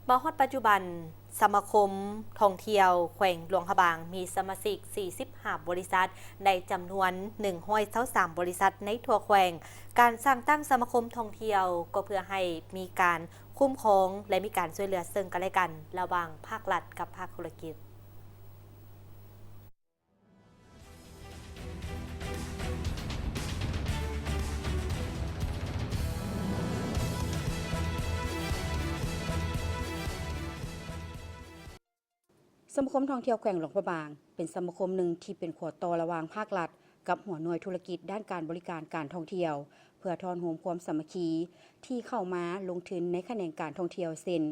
ມາຮອດປັດຈຸບັນ, ສະມາຄົມທ່ອງທ່ຽວແຂວງຫຼວງພະບາງມີສະມາຊິກສີ່ສິບຫ້າບໍລິສັດ ໃນຈຳນວນໜຶ່ງຮ້ອຍຊາວສາມບໍລິສັດໃນທົ່ວແຂວງ. ການສ້າງຕັ້ງສະມາຄົມທ່ອງທ່ຽວກໍເພື່ອໃຫ້ມີການຄຸ້ມຄອງ ແລະ ມີການຊ່ວຍເຫຼືອເຊິ່ງກັນແລະກັນ ລະຫວ່າງພາກລັດກັບພາກທຸລະກິດ. ສະມາຄົມທ່ອງທ່ຽວແຂວງຫຼວງພະບາງ ເປັນສະມາຄົມໜຶ່ງທີ່ເປັນຂົວຕໍ່ລະຫວ່າງພາກລັດກັບຫົວໜ່ວຍທຸລະກິດດ້ານການບໍລິການການທ່ອງທ່ຽວ ເພື່ອທ້ອນໂຮມຄວາມສາມັກຄີທີ່ເຂົ້າມາລົງທຶນໃນຂະແໜງການທ່ອງທ່ຽວ ເຊັ່ນ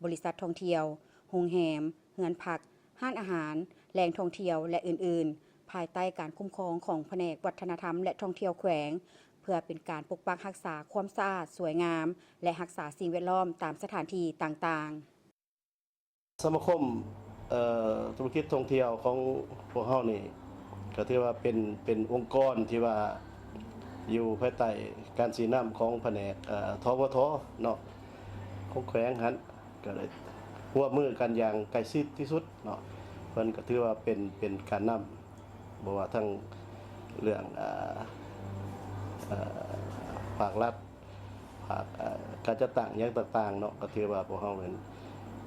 ບໍລິສັດທ່ອງທ່ຽວ, ໂຮງແຮມ, ເຮືອນພັກ, ຮ້ານອາຫານ, ແຫຼ່ງທ່ອງທ່ຽວ ແລະ ອື່ນໆ ພາຍໃຕ້ການຄຸ້ມຄອງຂອງພະແນກວັດທະນະທຳ ແລະ ທ່ອງທ່ຽວແຂວງ ເພື່ອເປັນການປົກປັກຮັກສາຄວາມສະອາດສວຍງາມ ແລະ ຮັກສາສິ່ງແວດລ້ອມຕາມສະຖານທີ່ຕ່າງໆ. ສະມາຄົມ ເອີ ທຸລະກິດທ່ອງທ່ຽວຂອງພວກເຮົານີ້ ກໍຖືວ່າເປັນ ເປັນອົງກອນທີ່ວ່າຢູ່ພາຍໃຕ້ການຊີ້ນຳຂອງພະແນກ ເອີ ທວທ ເນາະ ຂອງແຂວງຫັ້ນ ກໍໄດ້ຮ່ວມມືກັນຢ່າງໃກ້ຊິດທີ່ສຸດເນາະ. ເພິ່ນກໍຖືວ່າເປັນ ເປັນການນຳ ບໍ່ວ່າທັງເລື່ອງ ເອີ ເອີ ພາກລັດ ພາກ ເອີ ການຈັດຕັ້ງຫຍັງຕ່າງໆເນາະ ກໍຖືວ່າພວກເຮົາແມ່ນ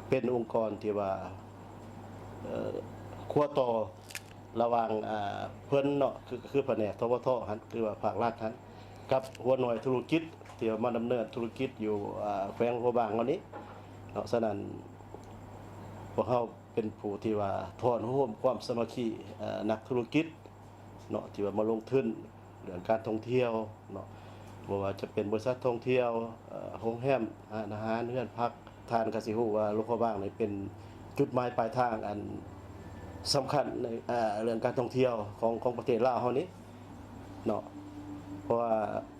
ເປັນອົງກອນທີ່ວ່າ ເອີ ຂົວຕໍ່ລະຫວ່າງ ເອີ ເພິ່ນເນາະ ຄື ຄືພະແນກ ທວທ ຫັ້ນ ຄືວ່າພາກລັດຫັ້ນ ກັບຫົວໜ່ວຍທຸລະກິດທີ່ວ່າມາດຳເນີນທຸລະກິດຢູ່ ເອີ ແຂວງຫຼວງພະບາງເຮົານີ້ເນາະ. ສະນັ້ນ ພວກເຮົາ ເປັນຜູ້ທີ່ວ່າທ້ອນໂຮມຄວາມສາມັກຄີ ເອີ ນັກທຸລະກິດເນາະ ທີ່ວ່າມາລົງທຶນເລື່ອງການທ່ອງທ່ຽວເນາະ ບໍ່ວ່າຈະເປັນບໍລິສັດທ່ອງທ່ຽວ ເອີ ໂຮງແຮມ ຮ້ານອາຫານ ເຮືອນພັກ. ທ່ານກໍຊິຮູ້ວ່າຫຼວງພະບາງນີ້ເປັນຈຸດໝາຍປາຍທາງອັນສຳຄັນໃນ ເອີ ເລື່ອງການທ່ອງທ່ຽວຂອງ ຂອງປະເທດລາວເຮົານີ້ ເນາະ ເພາະວ່າ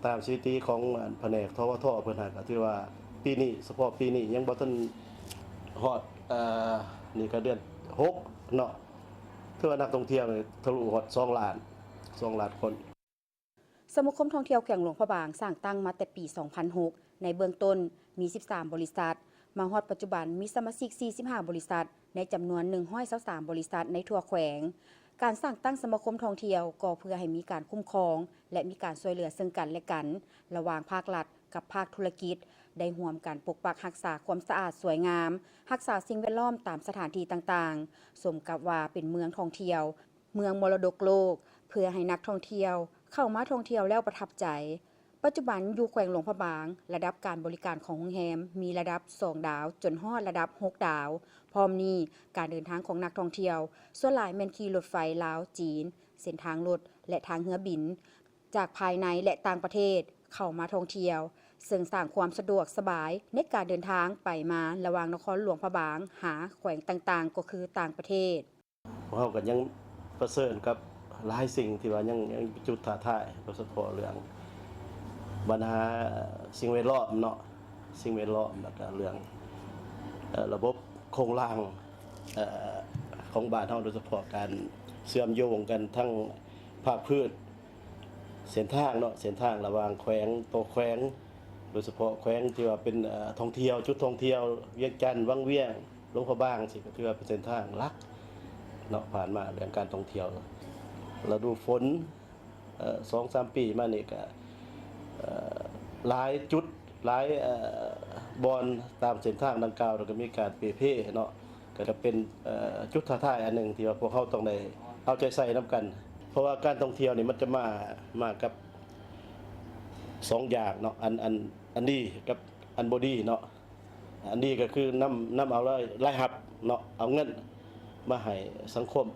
ຕາມສະຖິຕິຂອງ ອັນ ພະແນກ ທວທ ເພິ່ນຫັ້ນ ກໍຖືວ່າປີນີ້ ສະເພາະປີນີ້ຍັງບໍ່ທັນຮອດ ເອີ ນີ້ກໍເດືອນຫົກເນາະ ຖືວ່ານັກທ່ອງທ່ຽວນີ້ທະລຸຮອດສອງລ້ານ ສອງລ້ານຄົນ. ສະມາຄົມທ່ອງທ່ຽວແຂວງຫຼວງພະບາງສ້າງຕັ້ງມາແຕ່ປີສອງພັນຫົກ ໃນເບື້ອງຕົ້ນມີສິບສາມບໍລິສັດ, ມາຮອດປັດຈຸບັນມີສະມາຊິກສີ່ສິບຫ້າບໍລິສັດ ໃນຈຳນວນໜຶ່ງຮ້ອຍຊາວສາມບໍລິສັດໃນທົ່ວແຂວງ. ການສ້າງຕັ້ງສະມາຄົມທ່ອງທ່ຽວກໍເພື່ອໃຫ້ມີການຄຸ້ມຄອງ ແລະ ມີການຊ່ວຍເຫຼືອເຊິ່ງກັນແລະກັນ ລະຫວ່າງພາກລັດກັບພາກທຸລະກິດ ໄດ້ຮ່ວມກັນປົກປັກຮັກສາຄວາມສະອາດສວຍງາມ, ຮັກສາສິ່ງແວດລ້ອມຕາມສະຖານທີ່ຕ່າງໆ, ສົມກັບວ່າເປັນເມືອງທ່ອງທ່ຽວ, ເມືອງມໍລະດົກໂລກ ເພື່ອໃຫ້ນັກທ່ອງທ່ຽວເຂົ້າມາທ່ອງທ່ຽວແລ້ວປະທັບໃຈ. ປັດຈຸບັນຢູ່ແຂວງຫຼວງພະບາງ, ລະດັບການບໍລິການຂອງໂຮງແຮມມີລະດັບສອງດາວ ຈົນຮອດລະດັບຫົກດາວ. ພ້ອມນີ້, ການເດີນທາງຂອງນັກທ່ອງທ່ຽວ ສ່ວນຫຼາຍແມ່ນຂີ່ລົດໄຟລາວ-ຈີນ, ເສັ້ນທາງລົດ ແລະ ທາງເຮືອບິນ ຈາກພາຍໃນ ແລະ ຕ່າງປະເທດ ເຂົ້າມາທ່ອງທ່ຽວ, ເຊິ່ງສ້າງຄວາມສະດວກສະບາຍໃນການເດີນທາງໄປມາລະຫວ່າງນະຄອນຫຼວງພະບາງຫາແຂວງຕ່າງໆ ກໍຄືຕ່າງປະເທດ. ພວກເຮົາກໍຍັງປະເຊີນກັບຫຼາຍສິ່ງທີ່ວ່າຍັງ ຍັງເປັນຈຸດທ້າທາຍ, ໂດຍສະເພາະເລື່ອງບັນຫາສິ່ງແວດລ້ອມເນາະ, ສິ່ງແວດລ້ອມ ແລ້ວກໍເລື່ອງ ເອີ ລະບົບໂຄງລ່າງ ເອີ ຂອງບ້ານເຮົາ, ໂດຍສະເພາະການເຊື່ອມໂຍງກັນທັງພາກພື້ນ ເສັ້ນທາງເນາະ, ເສັ້ນທາງລະຫວ່າງແຂວງຕໍ່ແຂວງ, ໂດຍສະເພາະແຂວງທີ່ວ່າເປັນ ເອີ ທ່ອງທ່ຽວ, ຈຸດທ່ອງທ່ຽວ ວຽງຈັນ, ວັງວຽງ, ຫຼວງພະບາງ ຊີ້ ກໍຖືວ່າເປັນເສັ້ນທາງຫຼັກເນາະ. ຜ່ານມາເລື່ອງການທ່ອງທ່ຽວ ລະດູຝົນ ເອີ ສອງສາມປີມານີ້ກໍ ເອີ ຫຼາຍຈຸດ ຫຼາຍ ເອີ ບ່ອນຕາມເສັ້ນທາງດັ່ງກ່າວ ແລ້ວກໍມີການເປ່ເພເນາະ. ກໍຈະເປັນ ເອີ ຈຸດທ້າທາຍອັນໜຶ່ງທີ່ວ່າພວກເຮົາຕ້ອງໄດ້ເອົາໃຈໃສ່ນຳກັນ, ເພາະວ່າການທ່ອງທ່ຽວນີ້ມັນຈະມາ ມາກັບສອງຢ່າງເນາະ, ອັນ ອັນ ອັນດີກັບອັນບໍ່ດີເນາະ. ອັນດີກໍຄືນຳ ນຳເອົາລາຍ ລາຍຮັບເນາະ, ເອົາເງິນມາໃຫ້ສັງຄົມ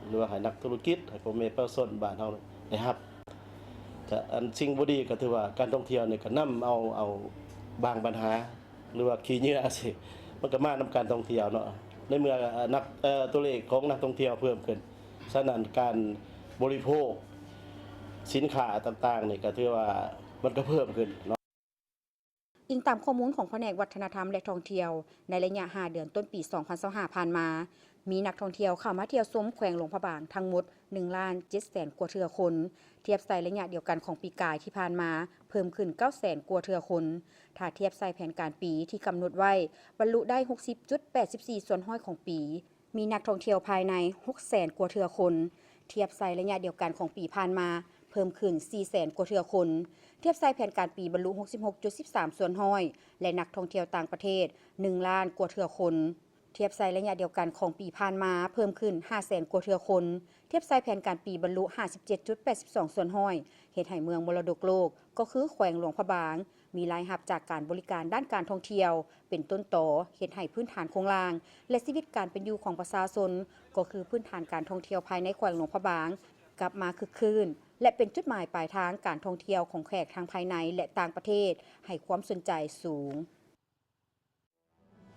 ຫຼືວ່າໃຫ້ນັກທຸລະກິດ, ໃຫ້ພໍ່ແມ່ປະຊາຊົນບ້ານເຮົາໄດ້ຮັບ. ກະອັນສິ່ງບໍ່ດີກໍຖືວ່າການທ່ອງທ່ຽວນີ້ກໍນຳເອົາ ເອົາບາງບັນຫາ ຫຼືວ່າຂີ້ເຫຍື້ອຊີ້ ມັນກໍມານຳການທ່ອງທ່ຽວເນາະ. ໃນເມື່ອ ເອີ ນັກ ເອີ ຕົວເລກຂອງນັກທ່ອງທ່ຽວເພີ່ມຂຶ້ນ, ສະນັ້ນການບໍລິໂພກສິນຄ້າຕ່າງໆນີ້ກໍຖືວ່າມັນກໍເພີ່ມຂຶ້ນເນາະ. ອີງຕາມຂໍ້ມູນຂອງພະແນກວັດທະນະທຳ ແລະ ທ່ອງທ່ຽວ, ໃນໄລຍະຫ້າເດືອນຕົ້ນປີສອງພັນຊາວຫ້າຜ່ານມາ, ມີນັກທ່ອງທ່ຽວເຂົ້າມາທ່ຽວຊົມແຂວງຫຼວງພະບາງທັງໝົດໜຶ່ງລ້ານເຈັດແສນກວ່າເທື່ອຄົນ, ທຽບໃສ່ໄລຍະດຽວກັນຂອງປີກາຍທີ່ຜ່ານມາ ເພີ່ມຂຶ້ນເກົ້າແສນກວ່າເທື່ອຄົນ. ຖ້າທຽບໃສ່ແຜນການປີທີ່ກຳນົດໄວ້, ບັນລຸໄດ້ຫົກສິບຈຸດແປດສິບສີ່ສ່ວນຮ້ອຍຂອງປີ, ມີນັກທ່ອງທ່ຽວພາຍໃນຫົກແສນກວ່າເທື່ອຄົນ, ທຽບໃສ່ໄລຍະດຽວກັນຂອງປີຜ່ານມາ ເພີ່ມຂຶ້ນສີ່ແສນກວ່າເທື່ອຄົນ. ທຽບໃສ່ແຜນການປີບັນລຸຫົກສິບຫົກຈຸດສິບສາມສ່ວນຮ້ອຍ ແລະ ນັກທ່ອງທ່ຽວຕ່າງປະເທດໜຶ່ງລ້ານກວ່າເທື່ອຄົນ. ທຽບໃສ່ໄລຍະດຽວກັນຂອງປີຜ່ານມາ ເພີ່ມຂຶ້ນຫ້າແສນກວ່າເທື່ອຄົນ. ທຽບໃສ່ແຜນການປີບັນລຸຫ້າສິບເຈັດຈຸດແປດສິບສອງສ່ວນຮ້ອຍ ເຮັດໃຫ້ເມືອງມໍລະດົກໂລກ ກໍຄືແຂວງຫຼວງພະບາງ ມີລາຍຮັບຈາກການບໍລິການດ້ານການທ່ອງທ່ຽວເປັນຕົ້ນຕໍ, ເຮັດໃຫ້ພື້ນຖານໂຄງລ່າງ ແລະ ຊີວິດການເປັນຢູ່ຂອງປະຊາຊົນ ກໍຄືພື້ນຖານການທ່ອງທ່ຽວພາຍໃນແຂວງຫຼວງພະບາງ ກັບມາຄຶກຄື້ນ ແລະ ເປັນຈຸດໝາຍປາຍທາງການທ່ອງທ່ຽວຂອງແຂກທັງພາຍໃນ ແລະ ຕ່າງປະເທດ ໃຫ້ຄວາມສົນໃຈສູງ.